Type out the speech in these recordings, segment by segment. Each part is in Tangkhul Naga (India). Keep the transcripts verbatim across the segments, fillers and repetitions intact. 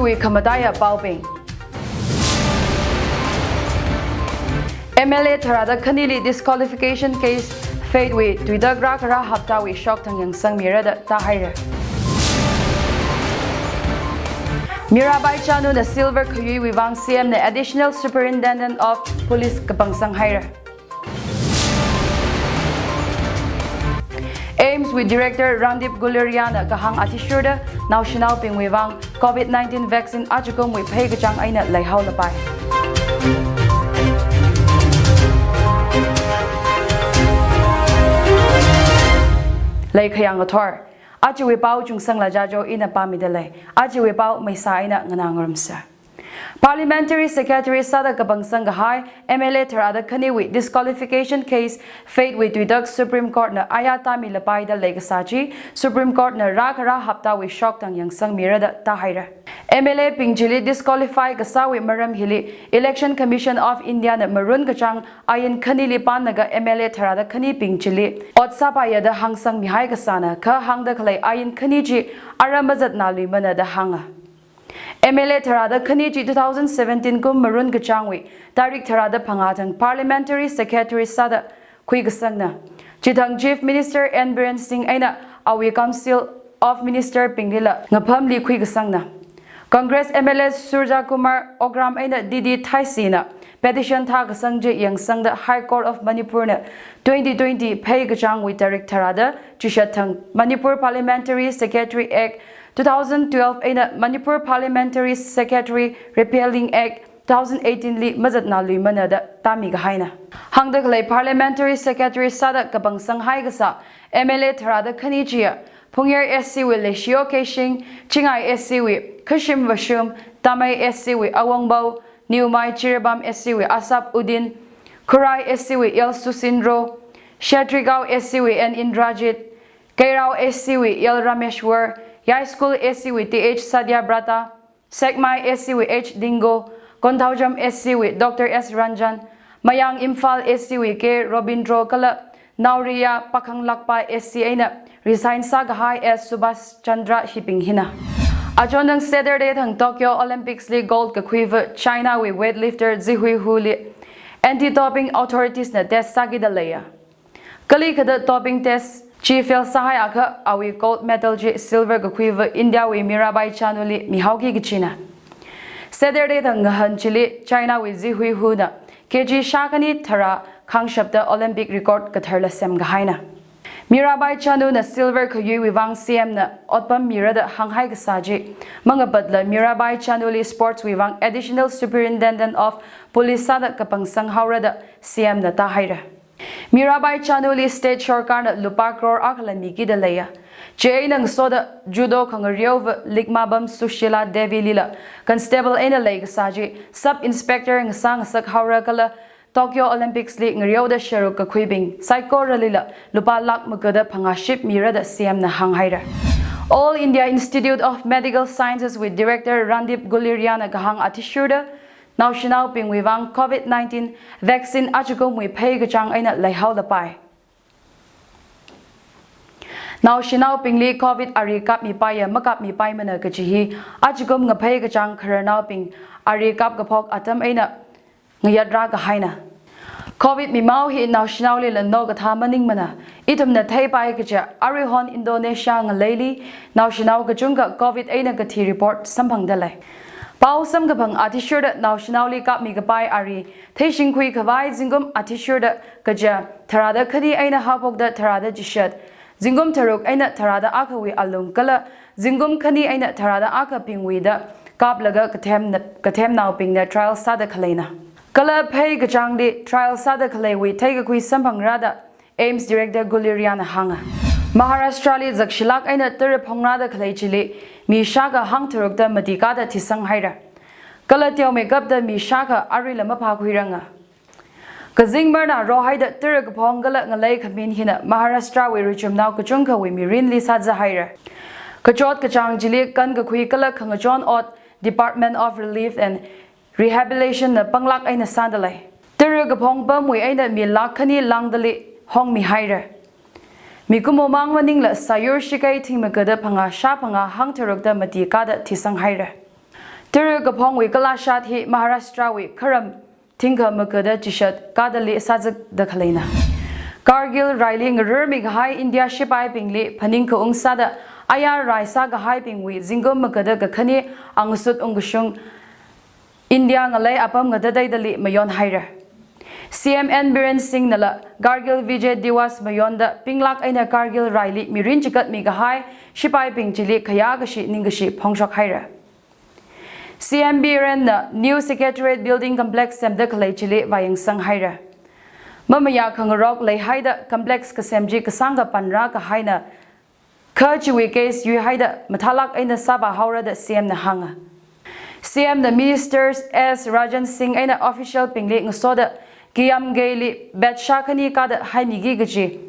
Wui khamataiya paobing. M L A tharāda khanili disqualification case Faith wui tuitak rākhara haptawui shokthang yangsangmira da tāhaira. Mirabai Chanuna silver khayuiwui vang C M na Additional Superintendent of Police kapangsang haira. AIIMS wui Director Randeep Guleria na kahāng athishurda naoshinaobingwui vang COVID nineteen vaccine ajakumwui phei kachāng eina leihaolapai. Leikhayang ngathor. Ajawui pao Chungsangla Jajo ina pāmida lei. Ajawui pao maisa eina nganā ngarumsa. Parliamentary Secretary sāda kapangsang kahai M L A tharāda khaniwui disqualification case Faith wui tuitak Supreme Court na aya tāmilapai da leikasā chi Supreme Court na rākhara haptawui shokthang yangsangmira da tāhaira. M L A bing chili disqualify kasāwui maram hili Election Commission of India na marun kachāng ain khanili pānlaga M L A tharāda khanibing chili ot sāpaiya da hāngsangmihai kasāna, kha hāngda khalei ain khani chi ara mazatnāluimana da hānga. M L A tharāda khani chi two thousand seventeen kum marun kachāngwui tarik tharāda phangā thang Parliamentary Secretary sāda khuikasangna. Chithang Chief Minister N Biren Singh eina awui Council of Minister binglila ngaphamli khuikasangna. Congress M L A Surjakumar Okram eina D D Thaisina petition thākasang chi yangsangda High Court of Manipur na twenty twenty phei kachāngwui tarik tharāda chishat thang Manipur Parliamentary Secretary Act two thousand twelve eina Manipur Parliamentary Secretary Repealing Act two thousand eighteen li mazatnāluimana da tāmikahaina. Hāngda khalei Parliamentary Secretary sāda kapangsang haikasā M L A tharāda khani chiya Phungyar S C wui Leishiyo Keishing, Chingai S C wui Khashim Vashum, Tamei S C wui Awongbao, Niumai Jiribam S C wui Asap Uddin, Khurai S C wui L Susinro, Shetrigao S C wui N Indrajit, Keirao S C wui L Rameshwar, Yaiskhul S C wui T H Satyabrata, Sekmai S C wui H Dingo, Konthaujam S C wui Doctor S Ranjan, Mayang Imphal S C wui K Robindro kala Naoriya Pakhanglakpa S C eina resign sākahai S Subhash Chandra hibing hina. Achon thang Saturday thang Tokyo Olympics li gold kakhuiva China wui weightlifter Zihui Hu li anti-doping authorities na test sākida leiya. Kali khada doping test chi fail sāhaiakha awui gold medal chi silver kakhuiva India wui Mirabai Chanu li mihaoki kachina. Saturday thang ngahān chili China wui Zihui Hu na K G shākhani tharā khangshapta Olympic record katharla semkahaina. Mirabai Chanu na silver khayuiwui vang C M na otpam mira da hānghai kasā chi mangapatla Mirabai Chanu li sports wui vang Additional Superintendent of Police sāda kapangsang haora da C M na tāhaira. Mirabai Chanu li state sarkar na lupā crore akhala mikida leiya. Chieina ngasoda judo khangareova Likmabam Sushila Devi lila constable eina leikasā chi sub inspector ngasā ngasak haora kala Tokyo Olympics li ngareoda sharuk kakhuibing saikoralila lupā lakh magada phangāship mira da C M na hānghaira. All India Institute of Medical Sciences wui Director Randeep Guleria na kahāng athishurda naoshinaobingwui vang COVID nineteen vaccine ajakumwui phei kachāng eina leihaolapai. Naoshinaobingli COVID ari kapmipaiya makapmipaimana kaji hi ajakum ngaphei kachāng khararnaobing ari kapkaphok atam eina ngayat rākahaina. COVID mimao hi naoshinaolila nokathā maningmana. Ithumna theipai kaja aruihon Indonesia ngaleili naoshinao kachungkha COVID eina kathi report samphangda lei. Pao samkaphang athishurda naoshinaoli kapmikapai ari theishingkhui khavai zingkum athishurda kaja tharāda khani eina haophokda tharāda chishat, zingkum tharuk eina tharāda akhawui alung kala zingkum khani eina tharāda akhabingwui da kaplaga kathem, kathemnaobingna trial sāda khaleina. Kala phei kachāngli trial sāda khaleiwui theikakhui samphangra da AIIMS Director Guleria na hānga. Maharashtra li zakshilak eina tara phongrāda khalei chili mi shākha hangtharukta matikada thisanghaira. Kala teomeikapta mi shākha aruila maphākhuiranga. Kazing marna rohaida tara kaphong kala ngalei khamin hina Maharashtra wui ruichumnao kachungkhawui mirinli sāzahaira. Kachot kachāng chili kankakhui kala khangachon ot Department of Relief and Rehabilitation na panglāk eina sāda lei. Tara kaphong pamwui eina mi lakh khani langdali hongmihaira. Mikumo mang maningla sāyur shakei thingmakada phangā shāphangā hangtharukta matikada thisanghaira. Tara kaphongwui kalashat hi Maharashtrawui kharam thingkha magada chishat kadali sazakda khaleina. Kargil raili ngararmi kahai India shipaibingli phaningkhaung sāda aya rai sākahaibingwui zingkum magada kakhane angasut ungkashung India ngalei apam ngatataidali mayon haira. C M N Biren Singh nala Kargil Vijay Diwas mayonda pinglak eina Kargil raili mirin chikatmi kahai shipaibing chili khayākashi ningkashi phongshok haira. C M Biren na New Secretariat Building Complex semda khalei chili vāyangsang haira. Mamayā khangarok leihaida complex kasem chi kasāngkha panrā kahaina, kha chiwui case yuihaida mathālak eina sāvā haora da C M na hānga. C M na Minister S Rajan Singh eina official bingli ngasoda Kiyamgeili bed shākhani kada haimiki kaji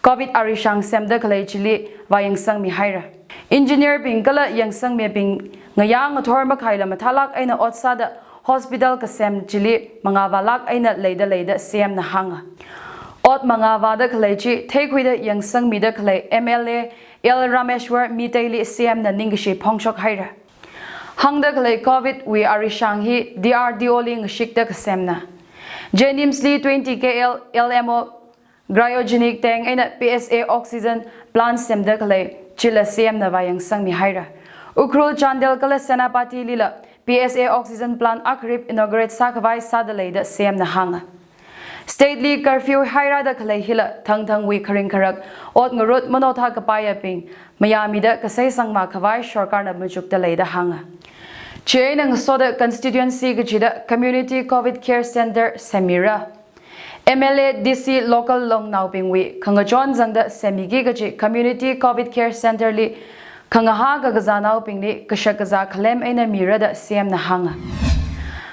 Covid arishang semda khalei chili vāyangsangmi haira. Engineer bing kala yangsangmibing ngayā ngathor makhaila mathālak eina ot sāda hospital kasem chili mangāvālak eina leida leida C M na hānga. Ot mangāvāda khalei chi theikhuida yangsangmida khalei M L A L Rameshwar Meitei li C M na ningkashi phongshok haira. Hāngda khalei Covid wui arishang hi D R D O li ngashikda kasemna. JNIMS li twenty K L L M O cryogenic tank eina P S A oxygen plant semda khalei chila C M na vāyangsangmi haira. Ukhrul, Chandel kala Senapati lila P S A oxygen plant akharip inaugurate sākhavai sāda leida C M na hānga. State li curfew hairada khalei hila thangthangwui kharing kharak ot ngarut manothā kapaiyabing mayāmida kasei sangmā khavai sorkarna machukda leida hānga. Chieina ngasoda constituency kachida community Covid care center semira. M L A, D C, local longnaobingwui khangachon zangda semiki kaji community Covid care center li khangahā kakazānaobingli kashak kazā khalem eina mira da C M na hānga.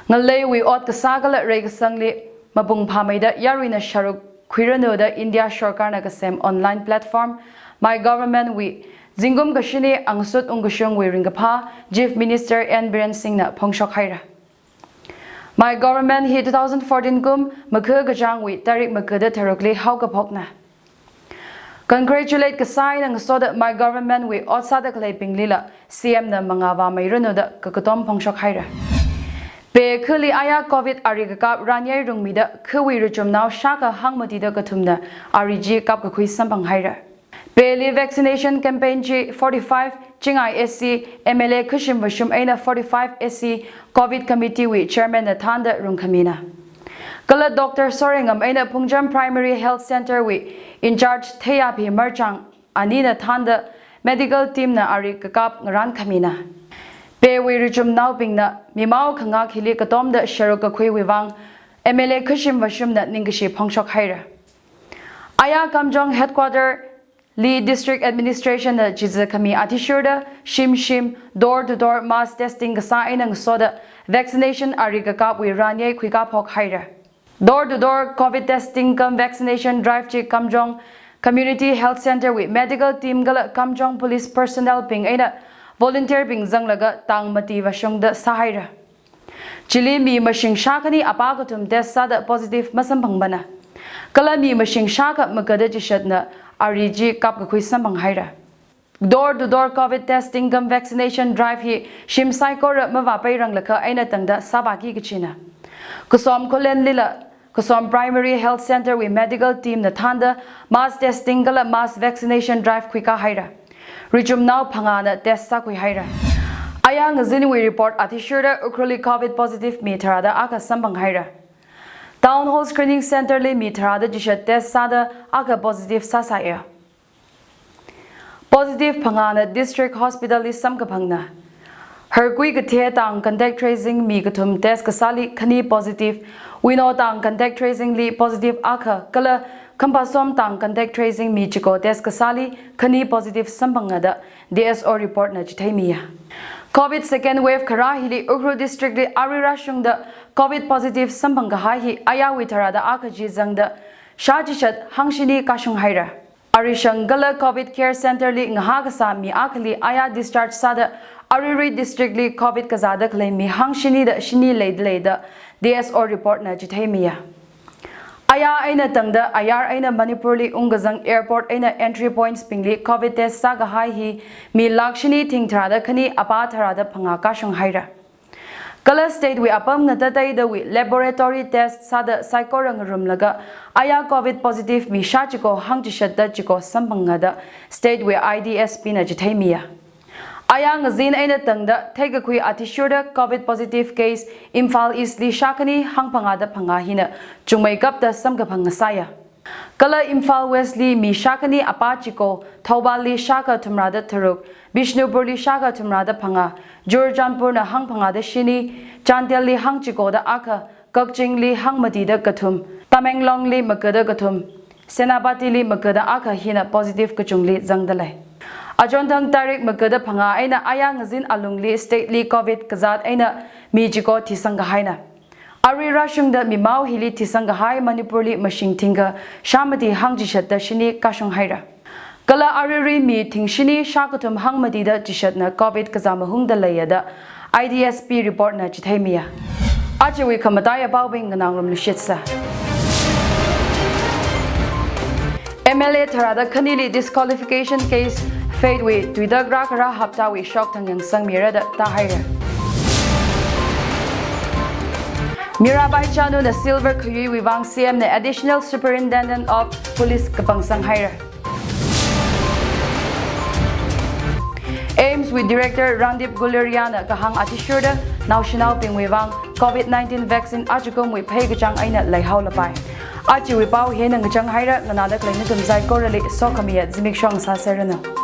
Ngaleiwui ot kasā kala reikasangli mapung phāmeida yaruina sharuk khuiranu da India sorkarna kasem online platform My Government wui zingkum kashini angasut ungkashungwui ringkaphā Chief Minister N Biren Singh na phongshok haira. My Government hi two thousand fourteen kum Makha kachāngwui tarik makada tharukli haokaphokna. Congratulate kasā eina ngasoda My Government wui ot sāda khaleibinglila C M na mangāvāmeiranu da kakatom phongshok haira. Pe khali aya Covid ari kakap ranyai rungmida khawui rachumnao shākha hangmatida kathumna ari chi kapkakhui samphang haira. Peli vaccination campaign chi forty-five Chingai S C M L A khashim vashum eina forty-five S C Covid Committee wui Chairman na thānda rungkhamina. Kala Doctor Sorengam eina Phungcham Primary Health Center wui in charge Theiaphi Marchang anina thānda medical team na ari kakap ngarānkhamina. Pewui rachumnaobingna mimao khangak hili katomda sharuk kakhuiwui vang M L A khashim vashumna ningkashi phongshok haira. Aya Kamjong headquarter li district administration na chizakhami athishurda shim shim door to door mass testing kasā eina ngasoda vaccination ari kakapwui ranyai khuikaphok haira. Door to door Covid testing cum vaccination drive chi Kamjong Community Health Center wui medical team kala Kamjong police personnel bing eina volunteer bing zanglaga tang mati vashungda sāhaira. Chili mi mashing shākhani apā kathum test sāda positive masamphangbana. Kala mi mashing shākha magada chishatna ari chi kapkakhui samphang haira. Door to door Covid testing cum vaccination drive hi shim saikora mavāpeiranglakha eina tangda sāvāki kachina. Kasom Khullen lila Kasom Primary Health Center wui medical team na thānda mass testing kala mass vaccination drive khuikā haira. Rachumnao phangāna test sākhui haira. Aya ngazinwui report athishurda Ukhrulli Covid positive mi tharāda akha samphang haira. Town Hall Screening Center li mi tharāda chishat test sāda akha positive sāsāya. Positive phangāna District Hospital li samkaphangna. Harkui kathe tang contact tracing mi kathum test kasāli khani positive, Wino tang contact tracing li positive akha kala Khamphasom tang contact tracing mi chiko test kasāli khani positive samphanga da D S O report na chitheimiya. Covid second wave kharā hili Ukhrul District li arui rāshungda Covid positive samphang kahai hi ayawui tharāda akha chi zangda shā chishat hangshini kashung haira. Arishang kala Covid Care Center li ngahā kasā mi akhali aya discharge sāda aruirui district li Covid kazāda khalei mi hangshini da shini leida leida D S O report na chitheimiya. Aya eina tangda ayar eina Manipur li ungkazang airport eina entry points bingli Covid test sākahai hi mi lakh shini thing tharāda khani apā tharāda phangā kashung haira. Kala state wui apam ngatateidawui laboratory test sāda saikora ngarumlaga aya covid positive mi shā chiko hāngchishatda chiko samphanga da state wui I D S P na chitheimiya. Aya ngazin eina tangda theikakhui athishurda covid positive case Imphal East li shākhani hāngphangada phanga hina chungmeikapta samkaphang ngasāya. Kala Imphal West li mi shākhani apā chiko, Thoubal li shākha thumrada tharuk, Bishnupur li shākha thumrada phanga, Churachandpur na hāngphangada shini, Chandel li hāngchikoda akha, Kakching li hāngmatida kathum, Tamenglong li magada kathum, Senapati li magada akha hina positive kachungli zangda lei. Achonthang tarik magada phanga eina aya ngazin alungli state li covid kazat eina mi chiko thisang kahaina. Arui rāshungda mimao hili thisang kahai Manipur li mashing thingkha shāmati hāngchishatda shini kashung haira. Kala aruirui mi thingshini shākathum hāngmatida chishatna covid kazā mahungda leiya da I D S P report na chitheimiya. Ajawui khamataiya paobing nganāngarum lushitsa. M L A tharāda khanili disqualification case Faith wui tuidak rākharā haptawui shokthang yangsangmira da tāhaira. Mirabai Chanu na silver khayuiwui vang C M na Additional Superintendent of Police kapangsang haira. AIIMS wui Director Randeep Guleria na kahāng athishurda naoshinaobingwui vang covid nineteen vaccine ajakumwui phei kachāng eina leihaolapai. Ajawui pao hina ngachang haira, nganāda khalei nathum saikorali sokhamiya zimiksho sāserranu.